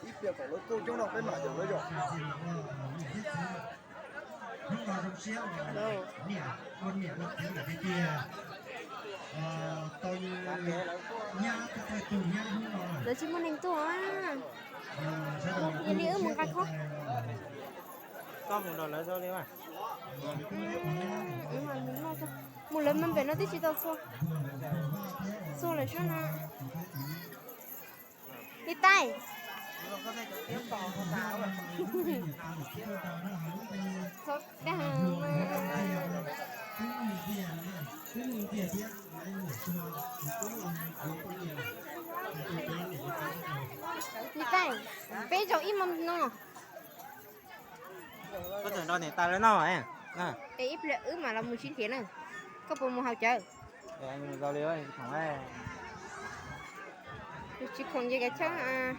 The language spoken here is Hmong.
Ib pliag kom lawv tuaj coob no peb mam coj lawv yom. Hnub no zoo siab, niam ua niam ua txiv lawm tiag tiag. Tau nyab, nyab tug nyab hnub no. Lawv tsis muaj neeg tuaj. Yog li wb mus nqa khob. Koj mus nrog lawv xwb li mas. Mus lawv mas pem no twb tsis tau txhua. Txhua lawm sab no. Li tais. Txhob dag mas. Li tais, peb zaum ib hmos no. Koj tseem nrog niam tais lawv noj. Es ib pliag wb mam los mus sib nrhiav na. Koj puas mus haus cawv? Tsis khoom ces kav chawb.